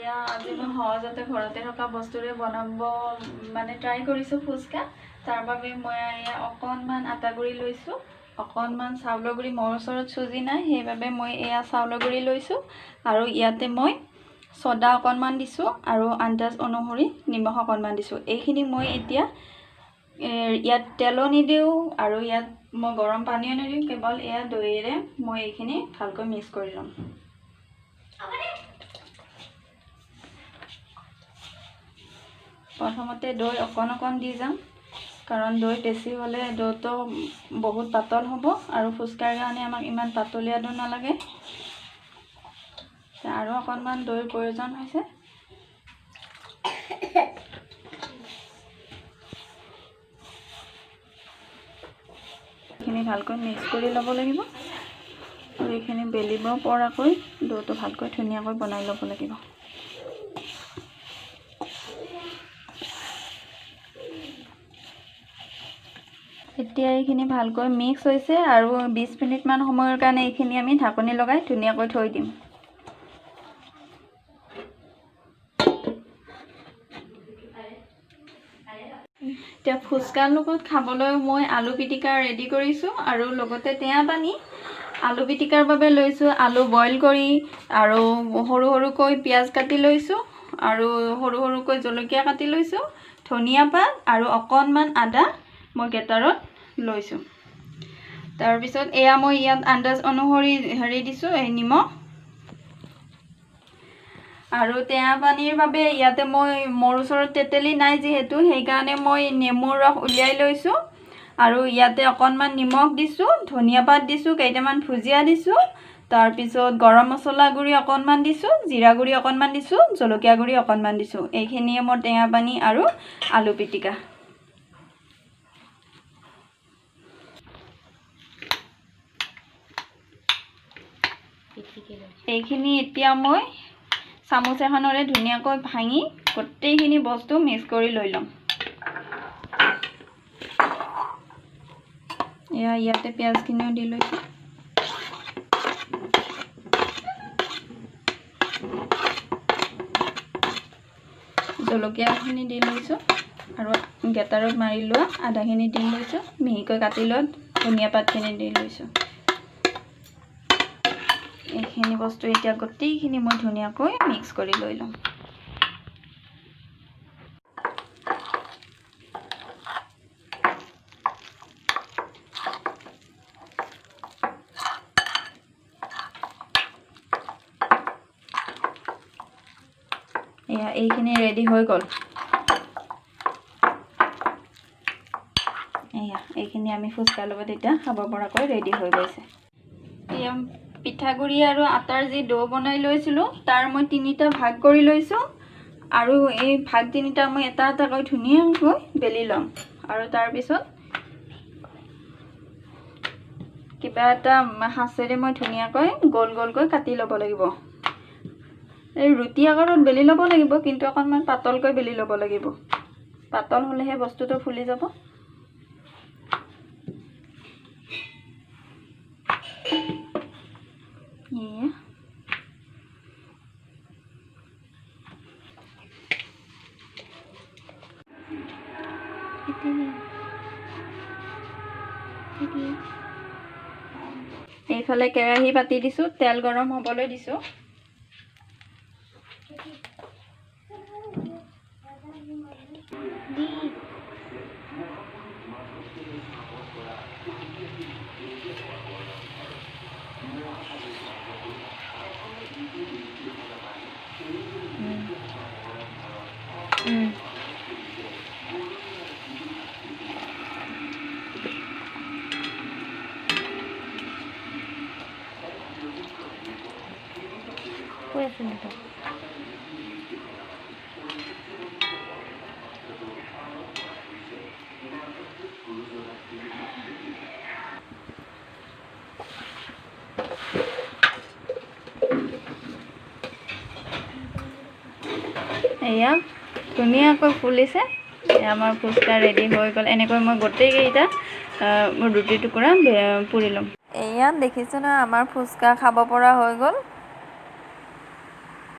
এয়া আজি মই সহজতে ঘৰতে থকা বস্তুৰে বনাব মানে ট্ৰাই কৰিছোঁ ফুচকা। তাৰ বাবে মই এয়া অকণমান আটা গুড়ি লৈছোঁ, অকণমান চাউলৰ গুড়ি। মোৰ ওচৰত চুজি নাই, সেইবাবে মই এয়া চাউলৰ গুড়ি লৈছোঁ। আৰু ইয়াতে মই চ'দা অকণমান দিছোঁ আৰু আন্দাজ অনুসৰি নিমখ অকণমান দিছোঁ। এইখিনি মই এতিয়া ইয়াত তেলো নিদিওঁ আৰু ইয়াত মই গৰম পানীও নিদিওঁ, কেৱল এয়া দৈৰে মই এইখিনি ভালকৈ মিক্স কৰি ল'ম। প্ৰথমতে দৈ অকণ অকণ দি যাম, কাৰণ দৈ বেছি হ'লে দৈটো বহুত পাতল হ'ব আৰু ফুচকাৰ কাৰণে আমাক ইমান পাতলীয়া দৈ নালাগে। আৰু অকণমান দৈৰ প্ৰয়োজন হৈছে। এইখিনি ভালকৈ মিক্স কৰি ল'ব লাগিব আৰু এইখিনি বেলিব পৰাকৈ দৈটো ভালকৈ ধুনীয়াকৈ বনাই ল'ব লাগিব। এতিয়া এইখিনি ভালকৈ মিক্স হৈছে আৰু 20 মিনিটমান সময়ৰ কাৰণে এইখিনি আমি ঢাকনি লগাই ধুনীয়াকৈ থৈ দিম। এতিয়া ফুচকাৰ লগত খাবলৈ মই আলু পিটিকা ৰেডি কৰিছোঁ আৰু লগতে টেঙা পানী। আলু পিটিকাৰ বাবে লৈছোঁ আলু বইল কৰি আৰু সৰু সৰুকৈ পিঁয়াজ কাটি লৈছোঁ আৰু সৰু সৰুকৈ জলকীয়া কাটি লৈছোঁ, ধনিয়া পাত আৰু অকণমান আদা মই গেটাৰত লৈছোঁ। তাৰপিছত এয়া মই ইয়াত আন্দাজ অনুসৰি হেৰি দিছোঁ, এই নিমখ। আৰু টেঙা পানীৰ বাবে ইয়াতে মই মোৰ ওচৰত তেতেলী নাই যিহেতু, সেইকাৰণে মই নেমুৰ ৰস উলিয়াই লৈছোঁ আৰু ইয়াতে অকণমান নিমখ দিছোঁ, ধনিয়া পাত দিছোঁ, কেইটামান ভুজিয়া দিছোঁ, তাৰপিছত গৰম মছলা গুড়ি অকণমান দিছোঁ, জিৰা গুড়ি অকণমান দিছোঁ, জলকীয়া গুড়ি অকণমান দিছোঁ। এইখিনিয়ে মোৰ টেঙা পানী আৰু আলু পিটিকা। এইখিনি এতিয়া মই চামুচ এখনেৰে ধুনীয়াকৈ ভাঙি গোটেইখিনি বস্তু মিক্স কৰি লৈ ল'ম। এয়া ইয়াতে পিঁয়াজখিনিও দি লৈছোঁ। জলকীয়াখিনি দি লৈছোঁ আৰু গেটাৰত মাৰি লোৱা আদাখিনি দি লৈছোঁ, মিহিকৈ কাটি লোৱা ধনিয়া পাতখিনি দি লৈছোঁ। এইখিনি বস্তু এতিয়া গোটেইখিনি মই ধুনীয়াকৈ মিক্স কৰি লৈ ল'ম। এয়া এইখিনি ৰেডি হৈ গ'ল। এয়া এইখিনি আমি ফুচকাৰ লগত এতিয়া খাব পৰাকৈ ৰেডি হৈ গৈছে। এয়া পিঠাগুড়ি আৰু আটাৰ যি দৌ বনাই লৈছিলোঁ তাৰ মই তিনিটা ভাগ কৰি লৈছোঁ আৰু এই ভাগ তিনিটা মই এটা এটাকৈ ধুনীয়াকৈ বেলি ল'ম আৰু তাৰপিছত কিবা এটা সাঁচেৰে মই ধুনীয়াকৈ গোল গোলকৈ কাটি ল'ব লাগিব। এই ৰুটি আকাৰত বেলি ল'ব লাগিব, কিন্তু অকণমান পাতলকৈ বেলি ল'ব লাগিব। পাতল হ'লেহে বস্তুটো ফুলি যাব। এইফালে কেৰাহী পাতি দিছোঁ, তেল গৰম হ'বলৈ দিছোঁ। এয়া ধুনীয়াকৈ ফুলিছে। আমাৰ ফুচকা ৰেডি হৈ গ'ল। এনেকৈ মই গোটেইকেইটা ৰুটি টুকুৰা পুৰি ল'ম। এয়া দেখিছে নহয়, আমাৰ ফুচকা খাব পৰা হৈ গ'ল।